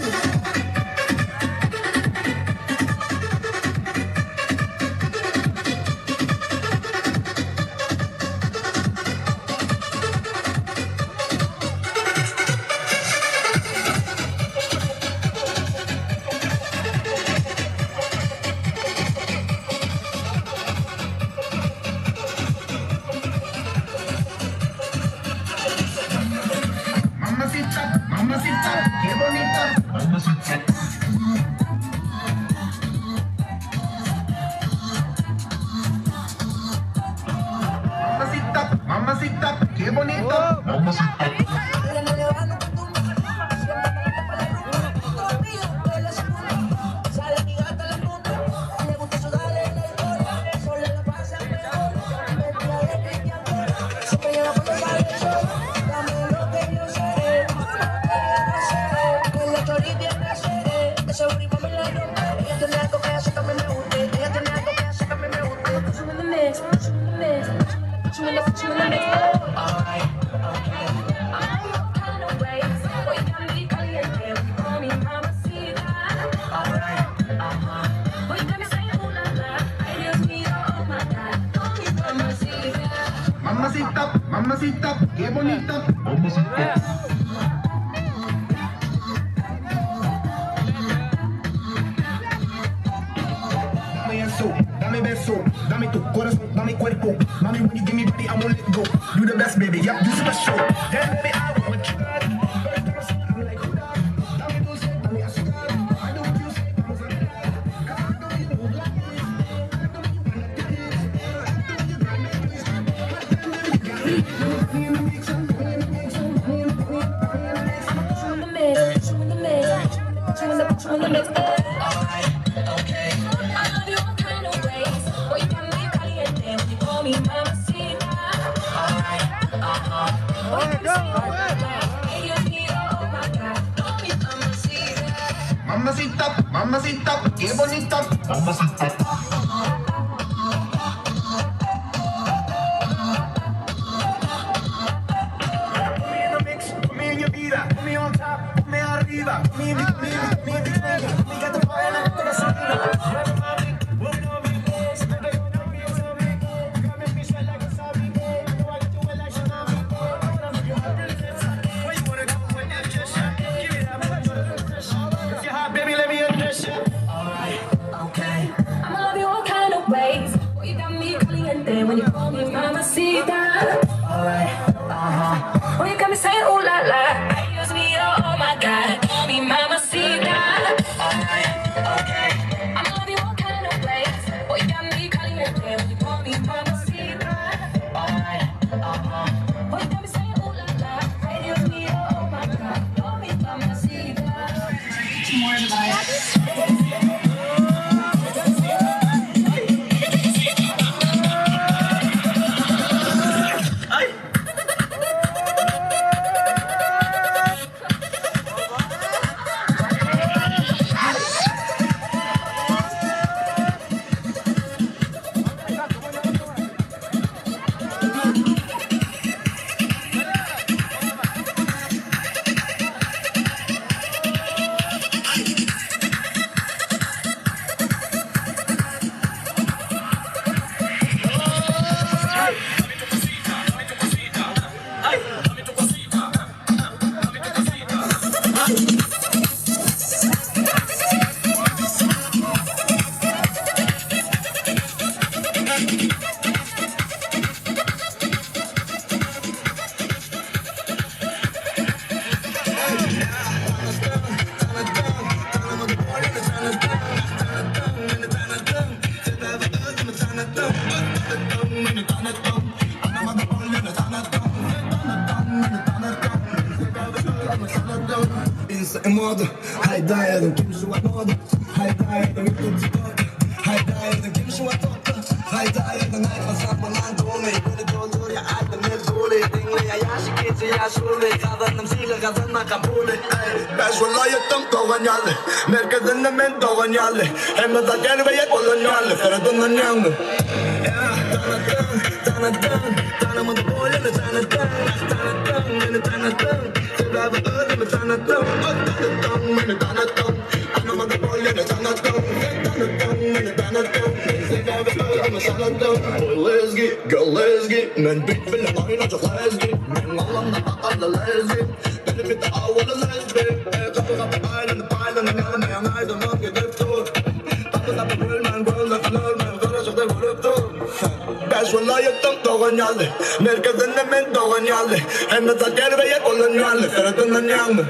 Mamacita, mamacita, qué bonita. Mamacita. Mamacita, mamacita, qué bonita. Mamacita. Mamacita, mamacita, qué bonita. Mamacita. Dame eso, dame beso, dame tu corazón, dame cuerpo. Mami, when you give me body, I won't let go. You the best, baby, yep, you special. Damn, baby, I want what you got. First time I see you, I'm like, who that? Dame dulce, dame azúcar. I do what you say, vamos a bailar. 'Cause I do you move like this. I do you wanna do this. I do you got me twist. But damn, baby, you got me. Me in the mix, me in the mix, me in the, me in the mix. Mamacita, mamacita, qué bonita. Mamacita. Put me in the mix, put me in your vida, put me on top, put me arriba, put me in, put me in, put me in between. Put me got the fire like the gasolina. Mueve, mami, move, mami. Se me pegó, no me sabe. Got me fish like wasabi. Do I get you wet like tsunami? I wanna make you my princess. Where you wanna go with that dress? Give it up, put you under pressure. If you're hot, baby, let me undress ya. Alright, okay. I'ma love you all kind of ways. Boy, you got me caliente when you call me mamacita. Alright, uh-huh. Oh, you got me saying ooh la la. Ay, Dios mío, oh my God. Call me mamacita. Alright, okay. I'ma love you all kind of ways. Boy, you got me caliente when you call me mamacita. Alright, uh-huh. Oh, you got me saying ooh la la. Ay, Dios mío, oh my God. Call me mamacita. Hayda, ýaşuly Gazandym sylag gazanmakam puly eý. Bäş welaýatdan dogan ýaly Merkezinde men dogan ýaly Hemme zat ýerbe-ýer bolan ýaly Seredinlenýäňmi? Ýa, tanadyň, tanadyň Tanamadyk bolýany tanadyň Ah, tanadyň, meni tanadyň Sebäbi özümi tanadym Ah, tanadyň, meni tanatdyň Tanamadyk bolýany tanadyň Sen tanadyň, meni tanatdyň Sebäbi özümi tanadym Boý lezgi, gel lezgi Men beat bilen oýnajak lezgi Men galamda akylly lezgi Benefiti awuly lezgi Gapy gapy aýlanyp aýlanyp Ýaly meň aýdymym gidip dur Gapy gapy gülmän gözlesin ölmän Garajykda gülüp dur Bäş welaýatdan dogan ýaly Merkezinde men dogan ýaly Hemme zat ýerbe-ýer bolan ýaly Seredinlenýäňmi?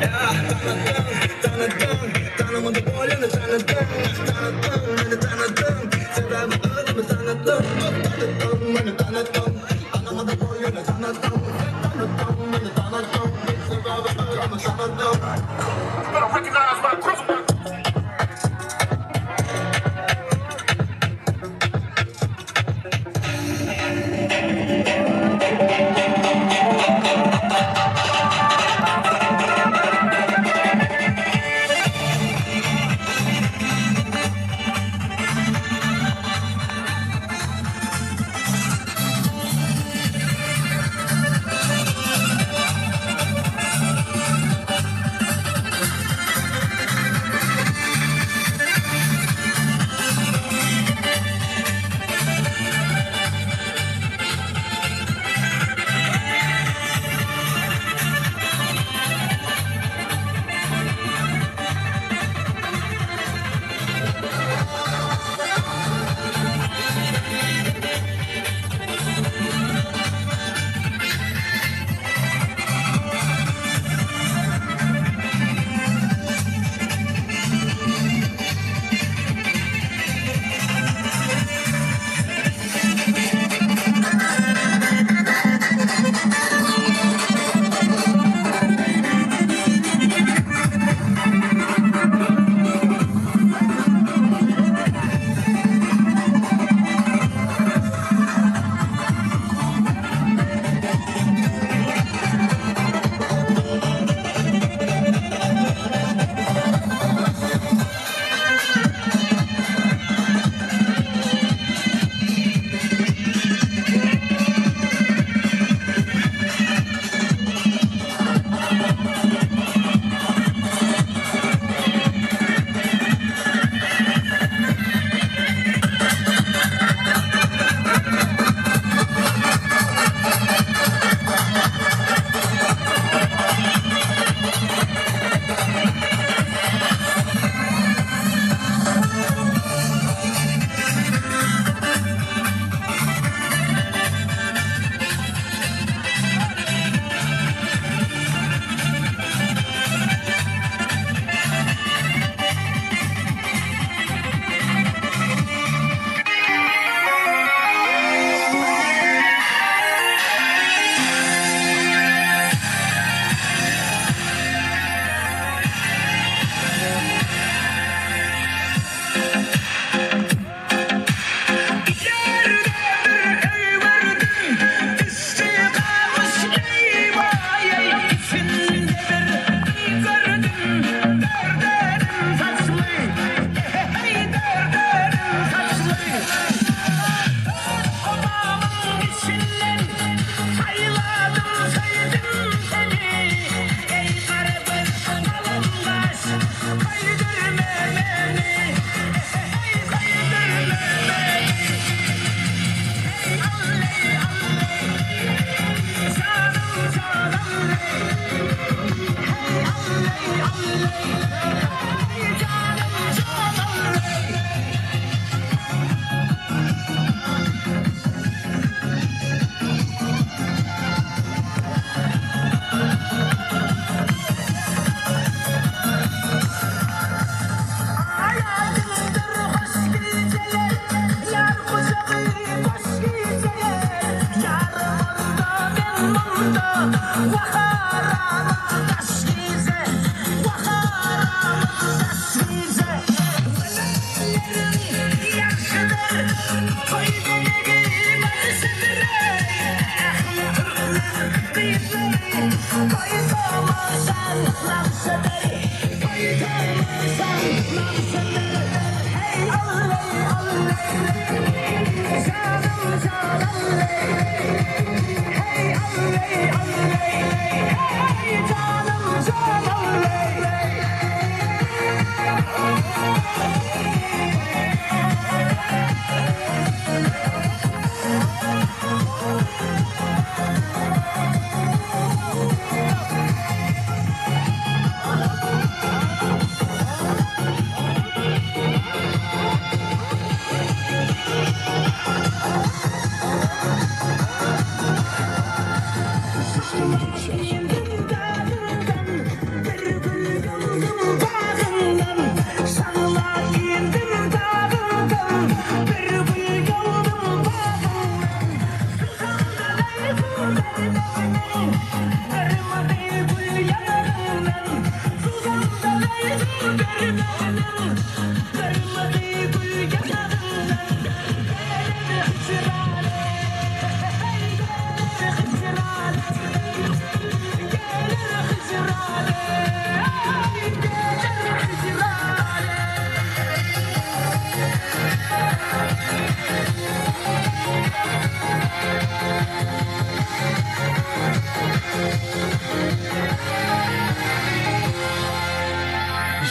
Ýa, tanatdyň, tanatdyň Tanamadyk bolýany tanatdyň Ah, tanatdyň, meni tanatdyň Sebäbi özümi tanatdym Ah, tanatdyň, meni tanatdyň Tanamadyk bolýany tanatdyň Sen tanatdyň, meni tanatdyň Sebäbi özümi tanatdym.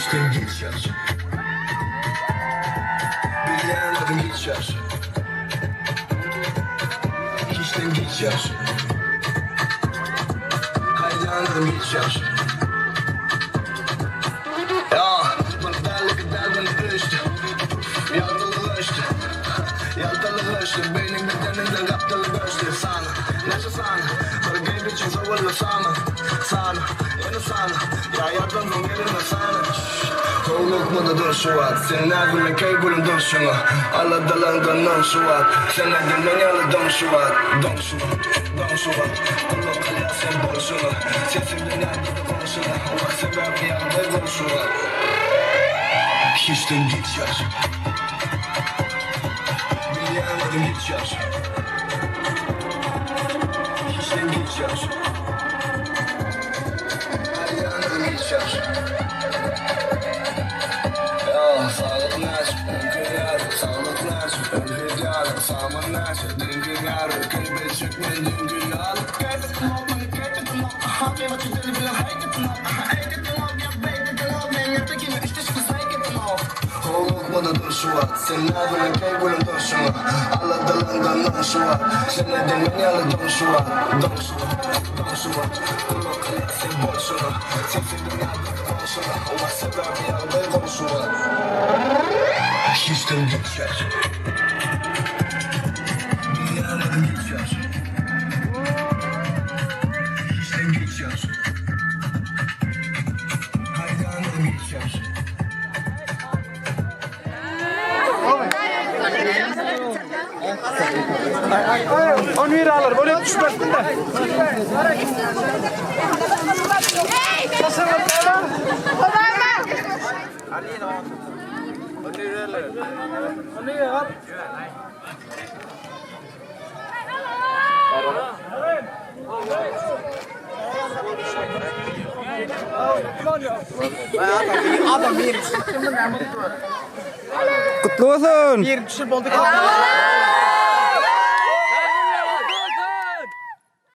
Işden geç ýagşy. Bilýän adyň hiç ýagşy. Hiçden geç ýagşy. Haýran adyň hiç ýagşy. Ýa, bir dällik derdini öçdi. Ýaltalyk öçdi. Ýaltalyk öçdi. Beýniň bedeniňde gapdalyk öçdi. San, näçe san? Bir geý biçiň sowally sany. San, ýene san. Ýa ýatdan soň gelende sany. Howlukma-da dur şu wagt. Sen nägile keý gülüm durşuňa. Aladalandandan şu wagt. Sen edil men ýaly doň şu wagt. Doň şu wagt, doň şu wagt. Gulluk kylýar sen bolşuňa. Sesiňden ýaňdyrdy goňşyna. Wah sebäpli ýagdaý gol şu wagt. Hiçden giç ýagşy. Bilýän adyň hiç ýagşy. Hiçden giç ýagşy. Bilýän adyň hiç ýagşy. Ýa, saglyk näçe, öňki ýar, saglyk näçe, öňki ýar, saman näçe, düýnki ýar, kelbejik men düýnki ýaly. Howlukma-da dur şu wagt, sen nägile keý gülüm durşuňa, aladalandandan şu wagt, sen edil men ýaly doň şu wagt, doň şu wagt, doň şu wagt, gulluk kylýar sen bolşuňa, sesiňden ýaňdyrdy goňşyna, wah sebäbi ýagdaý gowy şu wagt. Hiçden geç ýagşy. Bilýän adyň hiç ýagşy. Hiçden geç ýagşy. Haýran adyň hiç ýagşy. On bir alar, bolýa düşmesin de. Kutlu olsun. Bir kişi boldu.